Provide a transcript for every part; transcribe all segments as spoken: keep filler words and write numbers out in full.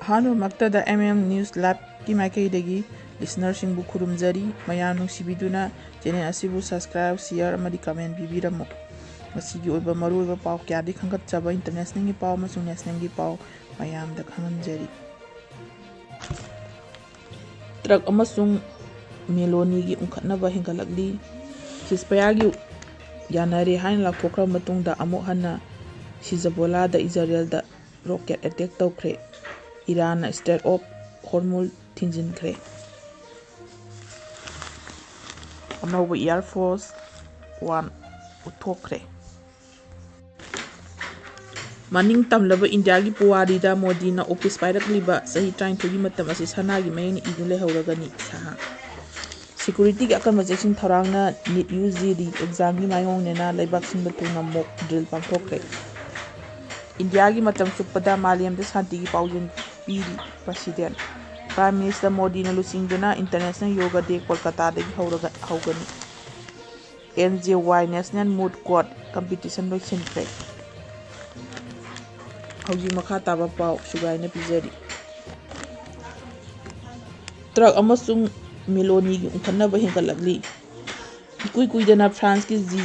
ꯑꯍꯥꯟꯕꯃꯛꯇꯗ M M News Liveꯀꯤ ꯃꯥꯏꯀꯩꯗꯒꯤ listenerꯁꯤꯡꯕꯨ ꯈꯨꯔꯨꯝꯖꯔꯤ꯫ ꯃꯌꯥꯝ ꯅꯨꯡꯁꯤꯕꯤꯗꯨꯅ channel ꯑꯁꯤꯕꯨ subscribe, share ꯑꯃꯗꯤ comment ꯄꯤꯕꯤꯔꯝꯃꯨ꯫ ꯃꯁꯤꯒꯤ ꯑꯣꯏꯕ ꯃꯔꯨꯑꯣꯏꯕ ꯄꯥꯎ ꯀꯌꯥꯗꯤ ꯈꯟꯒꯠꯆꯕ internationalꯒꯤ ꯄꯥꯎ ꯑꯃꯁꯨꯡ nationalꯒꯤ ꯄꯥꯎ ꯃꯌꯥꯝꯗ ꯈꯪꯍꯟꯖꯔꯤ꯫ ꯇ꯭ꯔꯛ ꯑꯃꯁꯨꯡ ꯃꯦꯂꯣꯅꯤꯒꯤ ꯎꯪꯈꯠꯅꯕ ꯍꯦꯟꯒꯠꯂꯛꯂꯤ꯫ ꯁꯤꯁꯐꯥꯌꯔꯒꯤ ꯌꯥꯅꯔꯦ ꯍꯥꯏꯅ ꯂꯥꯎꯊꯣꯛꯈ꯭ꯔꯕ ꯃꯇꯨꯡꯗ ꯑꯃꯨꯛ ꯍꯟꯅ ꯍꯤꯖꯕꯣꯂꯥꯗ ꯏꯖꯔꯦꯜꯗ rocket attack ꯇꯧꯈ꯭ꯔꯦ꯫ ꯏꯔꯥꯟꯅ Strait of Hormuz ꯊꯤꯡꯖꯤꯟꯈ꯭ꯔꯦ꯫ ꯑꯅꯧꯕ Air Force One ꯎꯠꯊꯣꯛꯈ꯭ꯔꯦ꯫ ꯃꯅꯤꯡ ꯇꯝꯂꯕ ꯏꯟꯗꯤꯌꯥꯒꯤ ꯄꯨꯋꯥꯔꯤꯗ ꯃꯣꯗꯤꯅ office ꯄꯥꯏꯔꯛꯂꯤꯕ ꯆꯍꯤ ꯇꯔꯥꯅꯤꯊꯣꯏꯒꯤ ꯃꯇꯝ ꯑꯁꯤ ꯁꯅꯥꯒꯤ ꯃꯌꯦꯛꯅ ꯏꯗꯨꯅ ꯂꯩꯍꯧꯔꯒꯅꯤ, ꯁꯍꯥ꯫ Securityꯒꯤ ꯑꯀꯟꯕ ꯆꯦꯛꯁꯤꯟ ꯊꯧꯔꯥꯡꯅ NEET UG re-examꯒꯤ ꯃꯥꯏꯌꯣꯛꯅꯅ ꯂꯩꯕꯥꯛ ꯁꯤꯟꯕ ꯊꯨꯡꯅ mock drill ꯄꯥꯡꯊꯣꯛꯈ꯭ꯔꯦ꯫ ꯏꯟꯗꯤꯌꯥꯒꯤ ꯃꯇꯝ ꯆꯨꯞꯄꯗ ꯃꯥꯂꯦꯝꯗ ꯁꯥꯟꯇꯤꯒꯤ ꯄꯥꯎꯖꯦꯜ ꯄꯤꯔꯤ President꯫ Prime Minister ꯃꯣꯗꯤꯅ ꯂꯨꯆꯤꯡꯗꯨꯅ International Yoga Day ꯀꯣꯜꯀꯇꯥꯗꯒꯤ ꯍꯧꯔꯒ ꯍꯧꯒꯅꯤ꯫ N J Y National Moot Court competition ꯂꯣꯏꯁꯤꯟꯈ꯭ꯔꯦ꯫ ꯍꯧꯖꯤꯛ ꯃꯈꯥ ꯇꯥꯕ ꯄꯥꯎ ꯁꯨꯒꯥꯏꯅ ꯄꯤꯖꯔꯤ꯫ ꯇ꯭ꯔꯛ ꯑꯃꯁꯨꯡ ꯃꯦꯂꯣꯅꯤꯒꯤ ꯎꯪꯈꯠꯅꯕ ꯍꯦꯟꯒꯠꯂꯛꯂꯤ꯫ ꯏꯀꯨꯏ ꯀꯨꯏꯗꯅ Franceꯀꯤ G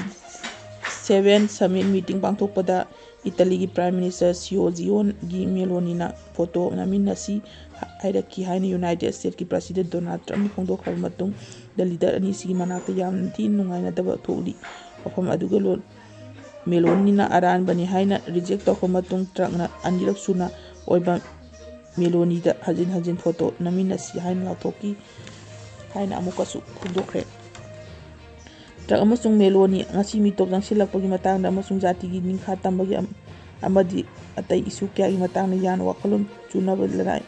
seven summit meeting ꯄꯥꯡꯊꯣꯛꯄꯗ ꯏꯇꯥꯂꯤꯒꯤ Prime Minister ꯁꯤꯌꯣ ꯖꯤꯌꯣꯟꯒꯤ ꯃꯦꯂꯣꯅꯤꯅ photo ꯅꯝꯃꯤꯟꯅꯁꯤ ꯍꯥꯏꯔꯛꯈꯤ ꯍꯥꯏꯅ United Statesꯀꯤ President Donald Trumpꯅ ꯐꯣꯡꯗꯣꯛꯈ꯭ꯔꯕ ꯃꯇꯨꯡꯗ leader ꯑꯅꯤꯁꯤꯒꯤ ꯃꯅꯥꯛꯇ ꯌꯥꯝꯅ ꯊꯤꯅ ꯅꯨꯡꯉꯥꯏꯅꯗꯕ ꯊꯣꯛꯂꯤ꯫ ꯋꯥꯐꯝ ꯑꯗꯨꯒ ꯂꯣ-, ꯃꯦꯂꯣꯅꯤꯅ ꯑꯔꯥꯟꯕꯅꯤ ꯍꯥꯏꯅ reject ꯇꯧꯔꯛꯄ ꯃꯇꯨꯡ Trumpꯅ ꯑꯅꯤꯔꯛ ꯁꯨꯅ ꯑꯣꯏꯕ ꯃꯦꯂꯣꯅꯤꯗ ꯍꯟꯖꯤꯟ ꯍꯟꯖꯤꯟ photo ꯅꯝꯃꯤꯟꯅꯁꯤ ꯍꯥꯏꯅ ꯂꯥꯎꯊꯣꯛꯈꯤ ꯍꯥꯏꯅ ꯑꯃꯨꯛꯀꯁꯨ ꯐꯣꯡꯗꯣꯛꯈ꯭ꯔꯦ꯫ ꯇ꯭ꯔꯛ ꯑꯃꯁꯨꯡ ꯃꯦꯂꯣꯅꯤ ꯉꯁꯤ ꯃꯤꯇꯣꯞ ꯆꯪꯁꯤꯜꯂꯛꯄꯒꯤ ꯃꯇꯥꯡꯗ ꯑꯃꯁꯨꯡ ꯖꯥꯇꯤꯒꯤ ꯅꯤꯡꯈꯥ ꯇꯝꯕꯒꯤ ꯑꯝ-, ꯑꯃꯗꯤ ꯑꯇꯩ issue ꯀꯌꯥꯒꯤ ꯃꯇꯥꯡꯗ ꯌꯥꯅ ꯋꯥꯈꯜꯂꯣꯟ ꯆꯨꯅꯕ ꯂꯅꯥꯏ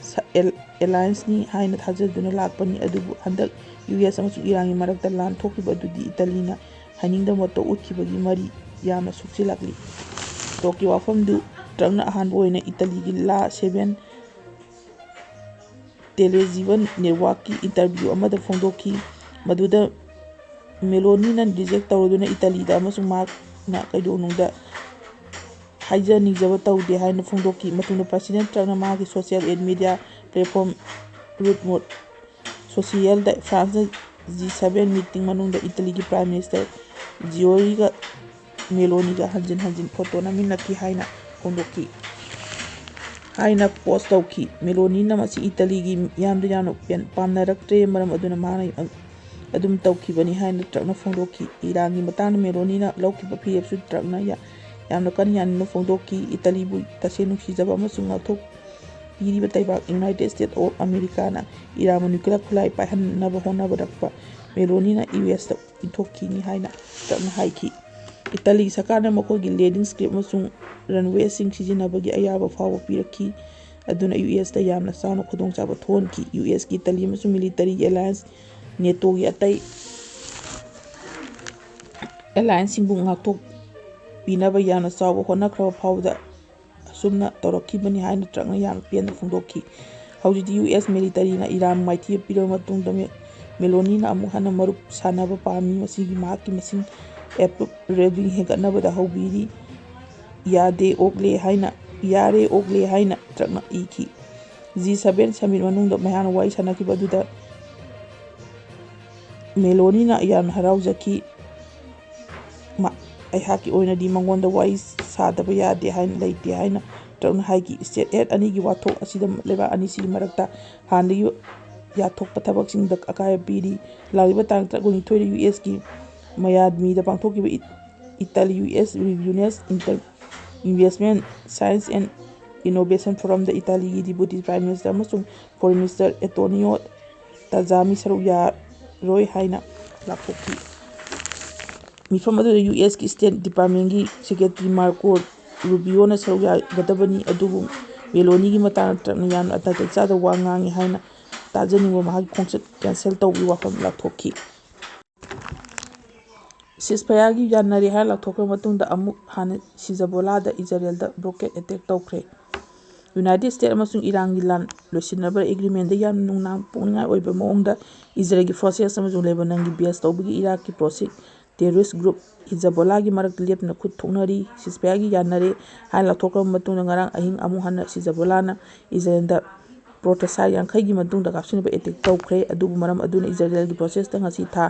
ꯁ-, ꯑꯦꯜ-, allianceꯅꯤ ꯍꯥꯏꯅ ꯊꯥꯖꯗꯨꯅ ꯂꯥꯛꯄꯅꯤ, ꯑꯗꯨꯕꯨ ꯍꯟꯗꯛ U S ꯑꯃꯁꯨꯡ ꯏꯔꯥꯟꯒꯤ ꯃꯔꯛꯇ ꯂꯥꯟ ꯊꯣꯛꯈꯤꯕ ꯑꯗꯨꯗꯤ ꯏꯇꯥꯂꯤꯅ ꯍꯥꯏꯅꯤꯡꯗꯕ ꯃꯇꯧ ꯎꯠꯈꯤꯕꯒꯤ ꯃꯔꯤ ꯌꯥꯝꯅ ꯁꯣꯛꯆꯤꯜꯂꯛꯂꯤ꯫ ꯇꯣꯛꯀꯤ ꯋꯥꯐꯝꯗꯨ ꯇ꯭ꯔꯝꯞꯅ ꯑꯍꯥꯟꯕ ꯑꯣꯏꯅ ꯏꯇꯥꯂꯤꯒꯤ ꯂꯥ ꯁꯦꯚꯦꯟ ꯇꯦꯂꯦꯖꯤꯕꯟ networkꯀꯤ interview ꯑꯃꯗ ꯐꯣꯡꯗꯣꯛꯈꯤ, ꯃꯗꯨꯗ ꯃꯦꯂꯣꯅꯤꯅ reject ꯇꯧꯔꯗꯨꯅ ꯏꯇꯥꯂꯤꯗ ꯑꯃꯁꯨꯡ ꯃꯍꯥꯛꯅ ꯀꯩꯗꯧꯅꯨꯡꯗ ꯍꯥꯏꯖ ꯅꯤꯡꯖꯕ ꯇꯧꯗꯦ ꯍꯥꯏꯅ ꯐꯣꯡꯗꯣꯛꯈꯤ꯫ ꯃꯇꯨꯡꯗ President Trumpꯅ ꯃꯍꯥꯛꯀꯤ social media platform Truth ꯃꯨꯠ ꯁꯣꯁꯤꯌꯦꯜꯗ ꯐ꯭ꯔꯥꯟꯁꯅ ꯖꯤ ꯁꯚꯦꯟ ꯃꯤꯇꯤꯡ ꯃꯅꯨꯡꯗ ꯏꯇꯂꯤꯒꯤ Prime Minister ꯖꯤꯌꯣꯔꯤꯒ ꯃꯦꯂꯣꯅꯤꯒ ꯍꯟꯖꯤꯟ ꯍꯟꯖꯤꯟ ꯐꯣꯇꯣ ꯅꯝꯃꯤꯟꯅꯈꯤ ꯍꯥꯏꯅ ꯐꯣꯡꯗꯣꯛꯈꯤ ꯍꯥꯏꯅ ꯄꯣꯁ ꯇꯧꯈꯤ꯫ ꯃꯦꯂꯣꯅꯤꯅ ꯃꯁꯤ ꯏꯇꯂꯤꯒꯤ ꯃꯤꯌꯥꯝꯗ ꯌꯥꯝꯅ ꯄꯦꯟ- ꯄꯥꯝꯅꯔꯛꯇ꯭ꯔꯦ, ꯃꯔꯝ ꯑꯗꯨꯅ ꯃꯍꯥꯛꯅ ꯑꯗꯨꯝ ꯇꯧꯈꯤꯕꯅꯤ ꯍꯥꯏꯅ ꯇ꯭ꯔꯝꯞꯅ ꯐꯣꯡꯗꯣꯛꯈꯤ꯫ ꯏꯔꯥꯟꯒꯤ ꯃꯇꯥꯡꯗ ꯃꯦꯂꯣꯅꯤꯅ ꯂꯧꯈꯤꯕ ꯐꯤꯔꯦꯞꯁꯨ ꯇ꯭ꯔꯝꯞꯅ ꯌꯥ- ꯌꯥꯝꯅ ꯀꯟꯅ ꯌꯥꯅꯤꯡꯅ ꯐꯣꯡꯗꯣꯛꯈꯤ꯫ ꯏꯇꯂꯤꯕꯨ ꯇꯁꯦꯡ ꯅꯨꯡꯁꯤꯖꯕ ꯑꯃꯁꯨꯡ ꯉꯥꯛꯊꯣꯛ ꯄꯤꯔꯤꯕ ꯇꯩꯕꯥꯛ United States of Americaꯅ ꯏꯔꯥꯟꯕꯨ nuclear ꯈꯨꯠꯂꯥꯏ ꯄꯥꯏꯍꯟꯅꯕ ꯍꯣꯠꯅꯕ ꯇ꯭ꯔꯝꯞ ꯃꯦꯂꯣꯅꯤꯅ ꯌꯨ ꯑꯦꯁꯇ ꯏꯟꯊꯣꯛꯈꯤꯅꯤ ꯍꯥꯏꯅ ꯇ꯭ꯔꯝꯞꯅ ꯍꯥꯏꯈꯤ꯫ ꯏꯇꯂꯤ ꯁꯔꯀꯥꯔꯅ ꯃꯈꯣꯏꯒꯤ landing strip ꯑꯃꯁꯨꯡ runwayꯁꯤꯡ ꯁꯤꯖꯤꯟꯅꯕꯒꯤ ꯑꯌꯥꯕ ꯐꯥꯎꯕ ꯄꯤꯔꯛꯈꯤ, ꯑꯗꯨꯅ ꯌꯨ ꯑꯦꯁꯇ ꯌꯥꯝꯅ ꯆꯥꯎꯅ ꯈꯨꯗꯣꯡꯆꯥꯕ ꯊꯣꯛꯍꯟꯈꯤ꯫ ꯌꯨ ꯑꯦꯁꯀꯤ ꯏꯇꯂꯤ ꯑꯃꯁꯨꯡ military alliance NATOꯒꯤ ꯑꯇꯩ allianceꯁꯤꯡꯕꯨ ꯉꯥꯛꯊꯣꯛꯄꯤꯅꯕ ꯌꯥꯝꯅ ꯆꯥꯎꯕ ꯍꯣꯠꯅꯈ꯭ꯔꯕ ꯐꯥꯎꯕꯗ ꯑꯁꯨꯝꯅ ꯇꯧꯔꯛꯈꯤꯕꯅꯤ ꯍꯥꯏꯅ ꯇ꯭ꯔꯝꯞꯅ ꯌꯥꯝꯅ ꯄꯦꯟꯕ ꯐꯣꯡꯗꯣꯛꯈꯤ꯫ ꯍꯧꯖꯤꯛꯇꯤ ꯌꯨ ꯑꯦꯁ militaryꯅ ꯏꯔꯥꯟ ꯃꯥꯏꯊꯤꯕ ꯄꯤꯔꯕ ꯃꯇꯨꯡꯗ ꯃꯦ- ꯃꯦꯂꯣꯅꯤꯅ ꯑꯃꯨꯛ ꯍꯟꯅ ꯃꯔꯨꯞ ꯁꯥꯟꯅꯕ ꯄꯥꯝꯃꯤ꯫ ꯃꯁꯤꯒꯤ ꯃꯍꯥꯛꯀꯤ ꯃꯁꯤꯡ approve rating ꯍꯦꯟꯒꯠꯅꯕꯗ ꯍꯧꯕꯤꯔꯤ꯫ ꯌꯥꯗꯦ ꯑꯣꯛꯂꯦ ꯍꯥꯏꯅ, ꯌꯥꯔꯦ ꯑꯣꯛꯂꯦ ꯍꯥꯏꯅ ꯇ꯭ꯔꯝꯞꯅ ꯏꯈꯤ꯫ ꯖꯤ ꯁꯚꯦꯟ summit ꯃꯅꯨꯡꯗ ꯃꯌꯥꯝꯅ ꯋꯥꯔꯤ ꯁꯥꯟꯅꯈꯤꯕ ꯑꯗꯨꯗ ꯃꯦꯂꯣꯅꯤꯅ ꯌꯥꯝꯅ ꯍꯔꯥꯎꯖꯈꯤ꯫ ꯃ-, ꯑꯩꯍꯥꯛꯀꯤ ꯑꯣꯏꯅꯗꯤ ꯃꯉꯣꯟꯗ ꯋꯥꯔꯤ ꯁꯥꯗꯕ ꯌꯥꯗꯦ ꯍꯥꯏꯅ ꯂꯩꯇꯦ ꯍꯥꯏꯅ ꯇ꯭ꯔꯝꯞꯅ ꯍꯥꯏꯈꯤ꯫ State head ꯑꯅꯤꯒꯤ ꯋꯥꯊꯣꯛ ꯑꯁꯤꯗ ꯂꯩꯕꯥꯛ ꯑꯅꯤꯁꯤꯒꯤ ꯃꯔꯛꯇ ꯍꯥꯟꯅꯗꯒꯤ ꯌꯥꯊꯣꯛꯄ ꯊꯕꯛꯁꯤꯡꯗ ꯑꯀꯥꯏꯕ ꯄꯤꯔꯤ꯫ ꯂꯥꯛꯂꯤꯕ ꯇꯥꯡ ꯇꯔꯥꯅꯤꯊꯣꯏꯗ ꯌꯨ ꯑꯦꯁꯀꯤ ꯃꯌꯥꯃꯤꯗ ꯄꯥꯡꯊꯣꯛꯈꯤꯕ ꯏ-, ꯏꯇꯥꯂꯤ ꯌꯨ ꯑꯦꯁ ꯔꯤꯌꯨꯅꯤꯌꯟ ꯏꯟꯇꯔ-, Investment, Science and Innovation Forumꯗ ꯏꯇꯥꯂꯤꯒꯤ Deputy Prime Minister ꯑꯃꯁꯨꯡ Foreign Minister ꯑꯦꯟꯇꯣꯅꯤꯑꯣ ꯇꯥꯖꯥꯃꯤ ꯁꯔꯨꯛ ꯌꯥꯔꯣꯏ ꯍꯥꯏꯅ ꯂꯥꯎꯊꯣꯛꯈꯤ꯫ ꯃꯤꯐꯝ ꯑꯗꯨꯗ ꯌꯨ ꯑꯦꯁꯀꯤ State Departmentꯀꯤ Secretary Marco Rubioꯅ ꯁꯔꯨꯛ ꯌꯥꯒꯗꯕꯅꯤ, ꯑꯗꯨꯕꯨ ꯃꯦꯂꯣꯅꯤꯒꯤ ꯃꯇꯥꯡꯗ ꯇ꯭ꯔꯝꯞꯅ ꯌꯥꯝꯅ ꯅꯥꯇꯩ ꯆꯥꯗꯕ ꯋꯥ ꯉꯥꯡꯉꯤ ꯍꯥꯏꯅ ꯇꯥꯖꯅꯤꯡꯕ ꯃꯍꯥꯛꯀꯤ ꯈꯣꯡꯆꯠ cancel ꯇꯧꯕꯒꯤ ꯋꯥꯐꯝ ꯂꯥꯎꯊꯣꯛꯈꯤ꯫ Ceasefireꯒꯤ ꯌꯥꯅꯔꯦ ꯍꯥꯏꯅ ꯂꯥꯎꯊꯣꯛꯈ꯭ꯔꯕ ꯃꯇꯨꯡꯗ ꯑꯃꯨꯛ ꯍꯟꯅ ꯍꯤꯖꯕꯣꯂꯥꯗ ꯏꯖꯔꯦꯜꯗ rocket attack ꯇꯧꯈ꯭ꯔꯦ꯫ United States ꯑꯃꯁꯨꯡ ꯏꯔꯥꯟꯒꯤ ꯂꯥꯟ ꯂꯣꯏꯁꯤꯟꯅꯕ agreementꯗ ꯌꯥꯝꯅ ꯅꯨꯡꯅꯥꯡ ꯄꯣꯛꯅꯤꯡꯉꯥꯏ ꯑꯣꯏꯕ ꯃꯑꯣꯡꯗ ꯏꯖꯔꯦꯜꯒꯤ forces ꯑꯃꯁꯨꯡ ꯂꯦꯕꯅꯟꯒꯤ base ꯇꯧꯕꯒꯤ ꯏꯔꯥꯛꯀꯤ process terrorist group ꯍꯤꯖꯕꯣꯂꯥꯒꯤ ꯃꯔꯛꯇ ꯂꯦꯞꯇꯅ ꯈꯨꯠ ꯊꯣꯛꯅꯔꯤ꯫ ꯁꯤꯁꯐꯌꯥꯔꯒꯤ ꯌꯥꯅꯔꯦ ꯍꯥꯏꯅ ꯂꯥꯎꯊꯣꯛꯈ꯭ꯔꯕ ꯃꯇꯨꯡꯗ ꯉꯔꯥꯡ ꯑꯍꯤꯡ ꯑꯃꯨꯛ ꯍꯟꯅ ꯍꯤꯖꯕꯣꯂꯥꯅ ꯏꯖꯔꯦꯜꯗ ꯄ꯭ꯔꯣꯇꯣꯁꯥꯏꯠ ꯌꯥꯡꯈꯩꯒꯤ ꯃꯇꯨꯡꯗ ꯀꯥꯞꯁꯤꯟꯅꯕ ꯑꯦꯇꯦꯛ ꯇꯧꯈ꯭ꯔꯦ꯫ ꯑꯗꯨꯕꯨ ꯃꯔꯝ ꯑꯗꯨꯅ ꯏꯖꯔꯦꯜꯒꯤ ꯐꯣꯔꯁꯦꯁꯇ ꯉꯁꯤ ꯊꯥ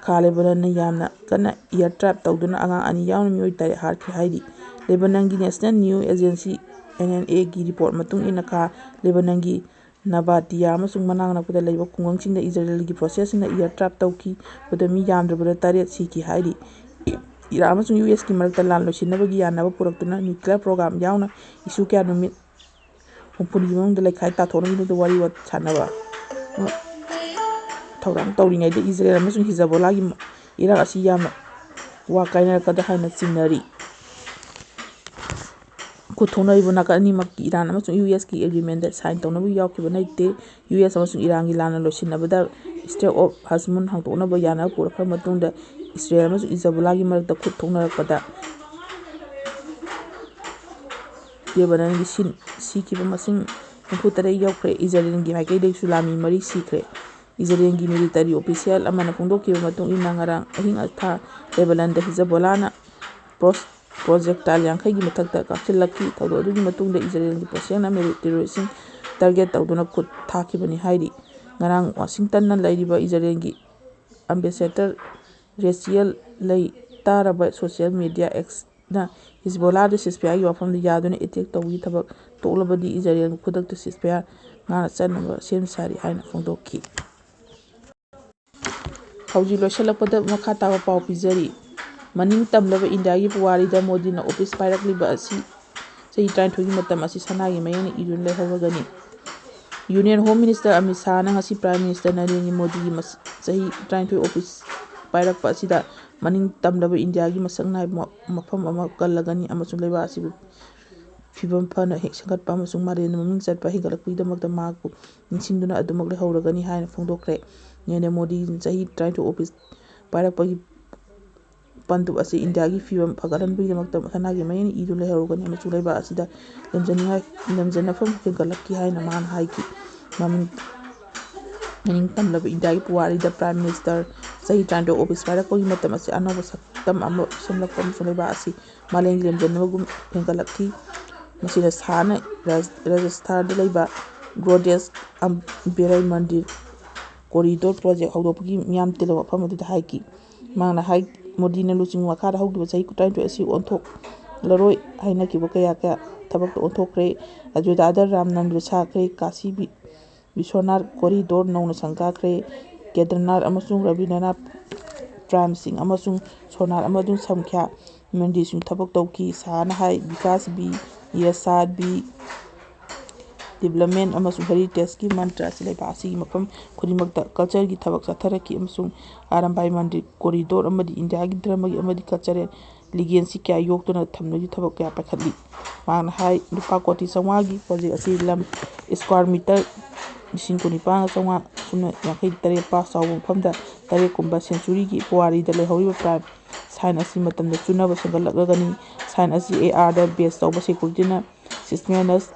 ꯈꯥ ꯂꯦꯕꯅꯟꯅ ꯌꯥꯝꯅ ꯀꯟꯅ ꯏꯌꯔ ꯇ꯭ꯔꯥꯏꯞ ꯇꯧꯗꯨꯅ ꯑꯉꯥꯡ ꯑꯅꯤ ꯌꯥꯎꯅ ꯃꯤꯑꯣꯏ ꯇꯔꯦꯠ ꯍꯥꯠꯈ꯭ꯔꯦ ꯍꯥꯏꯔꯤ꯫ ꯂꯦꯕꯅꯟꯒꯤ national news agency, N N ꯑꯦꯒꯤ ꯔꯤꯄꯣꯔꯠ ꯃꯇꯨꯡ ꯏꯟꯅ ꯈꯥ ꯂꯦꯕꯅꯟꯒꯤ ꯅꯕꯥꯇꯤꯌꯥ ꯑꯃꯁꯨꯡ ꯃꯅꯥꯛ ꯅꯛꯄꯗ ꯂꯩꯕ ꯈꯨꯡꯒꯪꯁꯤꯡꯗ ꯏꯖꯔꯦꯜꯒꯤ ꯐꯣꯔꯁꯦꯁꯁꯤꯡꯅ ꯏꯌꯔ ꯇ꯭ꯔꯥꯏꯞ ꯇꯧꯈꯤꯕꯗ ꯃꯤ ꯌꯥꯝꯗ꯭ꯔꯕꯗ ꯇꯔꯦꯠ ꯁꯤꯈꯤ ꯍꯥꯏꯔꯤ꯫ ꯏꯔꯥꯟ ꯑꯃꯁꯨꯡ ꯌꯨ ꯑꯦꯁꯀꯤ ꯃꯔꯛꯇ ꯂꯥꯟ ꯂꯣꯏꯁꯤꯟꯅꯕꯒꯤ ꯌꯥꯅꯕ ꯄꯨꯔꯛꯇꯨꯅ ꯅ꯭ꯌꯨꯀ꯭ꯂꯤꯌꯔ ꯄ꯭ꯔꯣꯒ꯭ꯔꯥꯝ ꯌꯥꯎꯅ ꯏꯁꯨ ꯀꯌꯥ ꯅꯨꯃꯤꯠ ꯍꯨꯝꯐꯨꯒꯤ ꯃꯅꯨꯡꯗ ꯂꯩꯈꯥꯏ ꯇꯥꯊꯣꯛꯅꯕꯒꯤꯗꯃꯛꯇ ꯋꯥꯔꯤ ꯋꯥ-, ꯁꯥꯟꯅꯕ ꯊꯧꯔꯥꯡ ꯇꯧꯔꯤꯉꯩꯗ ꯏꯖꯔꯦꯜ ꯑꯃꯁꯨꯡ ꯍꯤꯖꯕꯣꯂꯥꯒꯤ ꯏꯔꯥꯡ ꯑꯁꯤ ꯌꯥꯝꯅ ꯋꯥ ꯀꯥꯏꯅꯔꯛꯀꯗ꯭ꯔꯥ ꯍꯥꯏꯅ ꯆꯤꯡꯅꯔꯤ꯫ ꯈꯨꯠ ꯊꯣꯛꯅꯔꯤꯕ ꯅꯥꯀꯟ ꯑꯅꯤꯃꯛꯀꯤ ꯏꯔꯥꯟ ꯑꯃꯁꯨꯡ ꯌꯨ ꯑꯦꯁꯀꯤ ꯑꯦꯒ꯭ꯔꯤꯃꯦꯟꯗ ꯁꯥꯏꯟ ꯇꯧꯅꯕ ꯌꯥꯎꯈꯤꯕ ꯅꯠꯇꯦ꯫ ꯌꯨ ꯑꯦꯁ ꯑꯃꯁꯨꯡ ꯏꯔꯥꯟꯒꯤ ꯂꯥꯟꯅ ꯂꯣꯏꯁꯤꯟꯅꯕꯗ ꯏꯁꯇ꯭ꯔꯦꯠ ꯑꯣꯐ ꯍꯁꯃꯨꯟ ꯍꯥꯡꯗꯣꯛꯅꯕ ꯌꯥꯅꯕ ꯄꯨꯔꯛꯈ꯭ꯔꯕ ꯃꯇꯨꯡꯗ ꯏꯁꯔꯦꯜ ꯑꯃꯁꯨꯡ ꯏꯖꯕꯣꯂꯥꯒꯤ ꯃꯔꯛꯇ ꯈꯨꯠ ꯊꯣꯛꯅꯔꯛꯄꯗ ꯂꯦꯕꯅꯟꯒꯤ ꯁꯤ-, ꯁꯤꯈꯤꯕ ꯃꯁꯤꯡ ꯍꯨꯝꯐꯨ ꯇꯔꯦꯠ ꯌꯧꯈ꯭ꯔꯦ꯫ ꯏꯖꯔꯦꯜꯒꯤ ꯃꯥꯏꯀꯩꯗꯒꯤꯁꯨ ꯂꯥꯟꯃꯤ ꯃꯔꯤ ꯁꯤꯈ꯭ꯔꯦ꯫ ꯏꯖꯔꯦꯜꯒꯤ ꯃꯤꯂꯤꯇꯔꯤ ꯑꯣꯐꯤꯁꯤꯌꯦꯜ ꯑꯃꯅ ꯐꯣꯡꯗꯣꯛꯈꯤꯕ ꯃꯇꯨꯡ ꯏꯟꯅ ꯉꯔꯥꯡ ꯑꯍꯤꯡ ꯑꯊꯥ ꯂꯦꯕꯅꯟꯗ ꯍꯤꯖꯕꯣꯂꯥꯅ ꯄ꯭ꯔꯣꯁ-, ꯄ꯭ꯔꯣꯖꯦꯛꯇꯥꯏꯜ ꯌꯥꯡꯈꯩꯒꯤ ꯃꯊꯛꯇ ꯀꯥꯞꯁꯤꯜꯂꯛꯈꯤ꯫ ꯊꯧꯗꯣꯛ ꯑꯗꯨꯒꯤ ꯃꯇꯨꯡꯗ ꯏꯖꯔꯦꯜꯒꯤ ꯐꯣꯔꯁꯦꯜꯅ ꯃꯤꯂꯤ-, ꯇꯦꯔꯣꯔꯤꯁꯁꯤꯡ ꯇꯥꯔꯒꯦꯠ ꯇꯧꯗꯨꯅ ꯈꯨꯠ ꯊꯥꯈꯤꯕꯅꯤ ꯍꯥꯏꯔꯤ꯫ ꯉꯔꯥꯡ ꯋꯥꯁꯤꯡꯇꯟꯅ ꯂꯩꯔꯤꯕ ꯏꯖꯔꯦꯜꯒꯤ ꯑꯦꯝꯕꯦꯁꯦꯗꯔ ꯔꯦꯆꯤꯌꯦꯜ ꯂꯩ ꯇꯥꯔꯕ ꯁꯣꯁꯤꯌꯦꯜ ꯃꯤꯗꯤꯌꯥ ꯑꯦꯛꯁꯅ ꯍꯤꯖꯕꯣꯂꯥꯗ ꯁꯤꯁꯐꯌꯥꯔꯒꯤ ꯋꯥꯐꯝꯗ ꯌꯥꯗꯨꯅ ꯑꯦꯇꯦꯛ ꯇꯧꯕꯒꯤ ꯊꯕꯛ ꯇꯣꯛꯂꯕꯗꯤ ꯏꯖꯔꯦꯜꯅ ꯈꯨꯗꯛꯇ ꯁꯤꯁꯐꯌꯥꯔ ꯉꯥꯛꯅ ꯆꯠꯅꯕ ꯁꯦꯝ ꯁꯥꯔꯤ ꯍꯥꯏꯅ ꯐꯣꯡꯗꯣꯛꯈꯤ꯫ ꯍꯧꯖꯤꯛ ꯂꯣꯏꯁꯤꯜꯂꯛꯄꯗ ꯃꯈꯥ ꯇꯥꯕ ꯄꯥꯎ ꯄꯤꯖꯔꯤ꯫ ꯃꯅꯤꯡ ꯇꯝꯂꯕ ꯏꯟꯗꯤꯌꯥꯒꯤ ꯄꯨꯋꯥꯔꯤꯗ ꯃꯣꯗꯤꯅ ꯑꯣꯐꯤꯁ ꯄꯥꯏꯔꯛꯂꯤꯕ ꯑꯁꯤ ꯆꯍꯤ ꯇꯔꯥꯅꯤꯊꯣꯏꯒꯤ ꯃꯇꯝ ꯑꯁꯤ ꯁꯅꯥꯒꯤ ꯃꯌꯦꯛꯅ ꯏꯗꯨꯅ ꯂꯩꯍꯧꯔꯒꯅꯤ꯫ ꯌꯨꯅꯤꯌꯟ ꯍꯣꯝ ꯃꯤꯅꯤꯁꯇꯔ ꯑꯃꯤꯠ ꯁꯥꯍꯅ ꯉꯁꯤ ꯄ꯭ꯔꯥꯏꯝ ꯃꯤꯅꯤꯁꯇꯔ ꯅꯔꯦꯟꯗ꯭ꯔ ꯃꯣꯗꯤꯒꯤ ꯃꯁ-, ꯆꯍꯤ ꯇꯔꯥꯅꯤꯊꯣꯏ ꯑꯣꯐꯤꯁ ꯄꯥꯏꯔꯛꯄ ꯑꯁꯤꯗ ꯃꯅꯤꯡ ꯇꯝꯂꯕ ꯏꯟꯗꯤꯌꯥꯒꯤ ꯃꯁꯛ ꯅꯥꯏꯕ ꯃ-, ꯃꯐꯝ ꯑꯃ ꯀꯜꯂꯒꯅꯤ ꯑꯃꯁꯨꯡ ꯂꯩꯕꯥꯛ ꯑꯁꯤꯕꯨ ꯐꯤꯕꯝ ꯐꯅ ꯍꯦꯛ ꯁꯦꯝꯒꯠꯄ ꯑꯃꯁꯨꯡ ꯃꯥꯂꯦꯝꯗ ꯃꯃꯤꯡ ꯆꯠꯄ ꯍꯦꯟꯒꯠꯂꯛꯄꯒꯤꯗꯃꯛꯇ ꯃꯍꯥꯛꯄꯨ ꯅꯤꯡꯁꯤꯡꯗꯨꯅ ꯑꯗꯨꯃꯛ ꯂꯩꯍꯧꯔꯒꯅꯤ ꯍꯥꯏꯅ ꯐꯣꯡꯗꯣꯛꯈ꯭ꯔꯦ꯫ ꯅꯔꯦꯟꯗ꯭ꯔ ꯃꯣꯗꯤꯅ ꯆꯍꯤ ꯇꯔꯥꯅꯤꯊꯣꯏ ꯑꯣꯐꯤꯁ ꯄꯥꯏꯔꯛꯄꯒꯤ ꯄꯟꯗꯨꯞ ꯑꯁꯤ ꯏꯟꯗꯤꯌꯥꯒꯤ ꯐꯤꯕꯝ ꯐꯒꯠꯍꯟꯕꯒꯤꯗꯃꯛꯇ ꯁꯅꯥꯒꯤ ꯃꯌꯦꯛꯅ ꯏꯗꯨꯅ ꯂꯩꯍꯧꯔꯒꯅꯤ ꯑꯃꯁꯨꯡ ꯂꯩꯕꯥꯛ ꯑꯁꯤꯗ ꯂꯦꯝꯖꯅꯤꯡꯉꯥꯏ, ꯂꯦꯝꯖꯅꯐꯝ ꯍꯦꯟꯒꯠꯂꯛꯈꯤ ꯍꯥꯏꯅ ꯃꯥꯅ ꯍꯥꯏꯈꯤ꯫ ꯃꯃꯤꯡ, ꯃꯅꯤꯡ ꯇꯝꯂꯕ ꯏꯟꯗꯤꯌꯥꯒꯤ ꯄꯨꯋꯥꯔꯤꯗ ꯄ꯭ꯔꯥꯏꯝ ꯃꯤꯅꯤꯁꯇꯔ ꯆꯍꯤ ꯇꯔꯥꯅꯤꯊꯣꯏ ꯑꯣꯐꯤꯁ ꯄꯥꯏꯔꯛꯄꯒꯤ ꯃꯇꯝ ꯑꯁꯤ ꯑꯅꯧꯕ ꯁꯛꯇꯝ ꯑꯃ ꯁꯦꯝꯂꯛꯄ ꯑꯃꯁꯨꯡ ꯂꯩꯕꯥꯛ ꯑꯁꯤ ꯃꯥꯂꯦꯝꯒꯤ ꯂꯦꯝꯖꯅꯕꯒꯨꯝ ꯍꯦꯟꯒꯠꯂꯛꯈꯤ꯫ ꯃꯁꯤꯅ ꯁꯍꯥꯅ ꯔꯥꯖ-, ꯔꯥꯖꯁꯊꯥꯟꯗ ꯂꯩꯕ ꯒꯣꯗꯦꯁ ꯑꯝ-, ꯕꯤꯔꯩ ꯃꯟꯗꯤꯔ ꯀꯣꯔꯤꯗꯣꯔ ꯄ꯭ꯔꯣꯖꯦꯛ ꯍꯧꯗꯣꯛꯄꯒꯤ ꯃꯤꯌꯥꯝ ꯇꯤꯜꯂꯕ ꯃꯐꯝ ꯑꯗꯨꯗ ꯍꯥꯏꯈꯤ꯫ ꯃꯍꯥꯛꯅ ꯍꯥꯏ, ꯃꯣꯗꯤꯅ ꯂꯨꯆꯤꯡꯕ ꯃꯈꯥꯗ ꯍꯧꯈꯤꯕ ꯆꯍꯤ ꯇꯔꯥꯅꯤꯊꯣꯏ ꯑꯁꯤ ꯑꯣꯟꯊꯣꯛꯂꯔꯣꯏ ꯍꯥꯏꯅꯈꯤꯕ ꯀꯌꯥ ꯀꯌꯥ ꯊꯕꯛꯇ ꯑꯣꯟꯊꯣꯛꯈ꯭ꯔꯦ꯫ ꯑꯌꯣꯙ꯭ꯌꯥꯗ ꯔꯥꯝ ꯃꯟꯗꯤꯔ ꯁꯥꯈ꯭ꯔꯦ, ꯀꯥꯁꯤ ꯕꯤ-, ꯕꯤꯁ꯭ꯋꯅꯥꯊ ꯀꯣꯔꯤꯗꯣꯔ ꯅꯧꯅ ꯁꯪꯒꯥꯈ꯭ꯔꯦ꯫ ꯀꯦꯗꯔꯅꯥꯊ ꯑꯃꯁꯨꯡ ꯔꯕꯤꯟꯗ꯭ꯔꯅꯥꯊ ꯄ꯭ꯔꯥꯝꯁꯤꯡ ꯑꯃꯁꯨꯡ ꯁꯣꯅꯥꯊ ꯑꯃꯁꯨꯡ ꯁꯝꯈ꯭ꯌꯥ ꯃꯟꯗꯤꯔꯁꯤꯡ ꯊꯕꯛ ꯇꯧꯈꯤ꯫ ꯁꯍꯥꯅ ꯍꯥꯏ, ꯕꯤꯀꯥꯁ ꯕꯤ, ꯏꯔꯁꯥꯗ ꯕꯤ, ꯗꯤꯕ꯭ꯂꯞꯃꯦꯟ ꯑꯃꯁꯨꯡ ꯍꯦꯔꯤꯇꯦꯖꯀꯤ ꯃꯟꯇ꯭ꯔ ꯑꯁꯤ ꯂꯩꯕꯥꯛ ꯑꯁꯤꯒꯤ ꯃꯐꯝ ꯈꯨꯗꯤꯡꯃꯛꯇ ꯀꯜꯆꯔꯒꯤ ꯊꯕꯛ ꯆꯠꯊꯔꯛꯈꯤ ꯑꯃꯁꯨꯡ ꯑꯔꯥꯝꯕꯥꯏ ꯃꯟꯗꯤꯔ ꯀꯣꯔꯤꯗꯣꯔ ꯑꯃꯗꯤ ꯏꯟꯗꯤꯌꯥꯒꯤ ꯙꯔꯃꯒꯤ ꯑꯃꯗꯤ ꯀꯜꯆꯔꯦꯜ ꯂꯤꯒꯦꯟꯁꯤ ꯀꯌꯥ ꯌꯣꯛꯇꯨꯅ ꯊꯝꯅꯕꯒꯤ ꯊꯕꯛ ꯀꯌꯥ ꯄꯥꯏꯈꯠꯂꯤ꯫ ꯃꯍꯥꯛꯅ ꯍꯥꯏ, ꯂꯨꯄꯥ ꯀꯣꯇꯤ ꯆꯥꯝꯃꯉꯥꯒꯤ ꯄ꯭ꯔꯣꯖꯦꯛ ꯑꯁꯤ ꯂꯝ ꯁ꯭ꯀ꯭ꯋꯥꯔ ꯃꯤꯇꯔ ꯂꯤꯁꯤꯡ ꯀꯨꯟꯅꯤꯄꯥꯟꯒ ꯆꯥꯝꯃꯉꯥ ꯁꯨꯞꯅ ꯌꯥꯡꯈꯩ ꯇꯔꯦꯠ ꯄꯥꯛ ꯆꯥꯎꯕ ꯃꯐꯝꯗ ꯇꯔꯦꯠ ꯀꯨꯝꯕ ꯁꯦꯟꯆꯨꯔꯤꯒꯤ ꯄꯨꯋꯥꯔꯤꯗ ꯂꯩꯍꯧꯔꯤꯕ ꯄ꯭ꯔꯥꯏꯝ ꯁꯥꯏꯟ ꯑꯁꯤ ꯃꯇꯝꯗ ꯆꯨꯅꯕ ꯁꯦꯝꯒꯠꯂꯛꯂꯒꯅꯤ꯫ ꯁꯥꯏꯟ ꯑꯁꯤ ꯑꯦ ꯑꯥꯔꯗ ꯕꯦꯁ ꯇꯧꯕ ꯁꯦꯀ꯭ꯌꯨꯔꯤꯇꯤꯅ ꯁꯤꯁꯃꯦꯅꯁ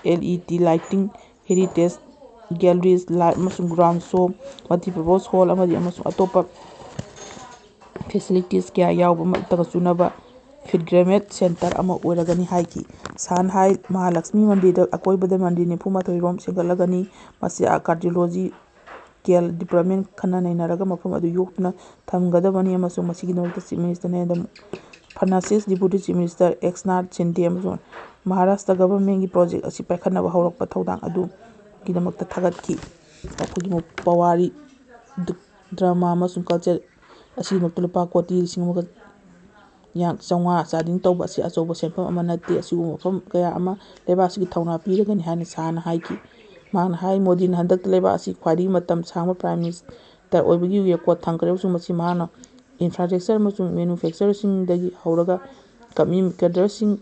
ꯑꯦꯜ ꯏ ꯗꯤ ꯂꯥꯏꯇꯤꯡ, ꯍꯦꯔꯤꯇꯦꯖ ꯒꯦꯂꯔꯤꯁ, ꯂꯥꯏꯠ ꯑꯃꯁꯨꯡ ꯒ꯭ꯔꯥꯎꯟ ꯁꯣ, ꯃꯜꯇꯤꯄꯔꯄꯣꯁ ꯍꯣꯜ ꯑꯃꯗꯤ ꯑꯃꯁꯨꯡ ꯑꯇꯣꯞꯄ ꯐꯦꯁꯤꯂꯤꯇꯤꯁ ꯀꯌꯥ ꯌꯥꯎꯕ ꯑꯃꯠꯇꯒ ꯆꯨꯅꯕ ꯐꯤꯠꯒ꯭ꯔꯦꯃꯦꯠ ꯁꯦꯟꯇꯔ ꯑꯃ ꯑꯣꯏꯔꯒꯅꯤ ꯍꯥꯏꯈꯤ꯫ ꯁꯍꯥꯅ ꯍꯥꯏ, ꯃꯍꯥꯂꯛꯁꯃꯤ ꯃꯟꯗꯤꯔꯗ ꯑꯀꯣꯏꯕꯗ ꯃꯟꯗꯤꯔ ꯅꯤꯐꯨ ꯃꯥꯊꯣꯏ ꯔꯣꯝ ꯁꯦꯝꯒꯠꯂꯒꯅꯤ꯫ ꯃꯁꯤ ꯀꯥꯔꯗꯤꯑꯣꯂꯣꯖꯤ ꯀꯦꯜ ꯗꯤꯄꯥꯔꯠꯃꯦꯟ ꯈꯟꯅ ꯅꯩꯅꯔꯒ ꯃꯐꯝ ꯑꯗꯨ ꯌꯣꯛꯇꯨꯅ ꯊꯝꯒꯗꯕꯅꯤ ꯑꯃꯁꯨꯡ ꯃꯁꯤꯒꯤꯗꯃꯛꯇ chief minister Narendra Fernandes, deputy chief minister Eknath Shinde ꯑꯃꯁꯨꯡ ꯃꯍꯥꯔꯥꯁꯇ꯭ꯔ ꯒꯚꯔꯟꯃꯦꯟꯒꯤ ꯄ꯭ꯔꯣꯖꯦꯛ ꯑꯁꯤ ꯄꯥꯏꯈꯠꯅꯕ ꯍꯧꯔꯛꯄ ꯊꯧꯗꯥꯡ ꯑꯗꯨꯒꯤꯗꯃꯛꯇ ꯊꯥꯒꯠꯈꯤ꯫ ꯑꯩꯈꯣꯏꯒꯤ ꯄꯨꯋꯥꯔꯤ, ꯗ꯭ꯔꯃꯥ ꯑꯃꯁꯨꯡ ꯀꯜꯆꯔ ꯑꯁꯤꯒꯤꯗꯃꯛꯇ ꯂꯨꯄꯥ ꯀꯣꯇꯤ ꯂꯤꯁꯤꯡ ꯑꯃꯒ ꯌꯥꯡ-, ꯆꯥꯝꯃꯉꯥ ꯆꯥꯗꯤꯡ ꯇꯧꯕ ꯑꯁꯤ ꯑꯆꯧꯕ ꯁꯦꯟꯐꯝ ꯑꯃ ꯅꯠꯇꯦ꯫ ꯑꯁꯤꯒꯨꯝꯕ ꯃꯐꯝ ꯀꯌꯥ ꯑꯃ ꯂꯩꯕꯥꯛ ꯑꯁꯤꯒꯤ ꯊꯧꯅꯥ ꯄꯤꯔꯒꯅꯤ ꯍꯥꯏꯅ ꯁꯍꯥꯅ ꯍꯥꯏꯈꯤ꯫ ꯃꯍꯥꯛꯅ ꯍꯥꯏ, ꯃꯣꯗꯤꯅ ꯍꯟꯗꯛꯇ ꯂꯩꯕꯥꯛ ꯑꯁꯤ ꯈ꯭ꯋꯥꯏꯗꯒꯤ ꯃꯇꯝ ꯁꯥꯡꯕ ꯄ꯭ꯔꯥꯏꯝ ꯃꯤꯅꯤꯁꯇꯔ ꯑꯣꯏꯕꯒꯤ ꯔꯦꯀꯣꯔꯗ ꯊꯝꯈ꯭ꯔꯦ ꯑꯃꯁꯨꯡ ꯃꯁꯤ ꯃꯍꯥꯛꯅ ꯏꯟꯐ꯭ꯔꯥꯁ꯭ꯇ꯭ꯔꯛꯆꯔ ꯑꯃꯁꯨꯡ ꯃꯦꯅꯨꯐꯦꯛꯆꯔꯁꯤꯡꯗꯒꯤ ꯍꯧꯔꯒ ꯀꯃ꯭ꯌꯨꯅꯤꯀꯦꯇꯔꯁꯤꯡ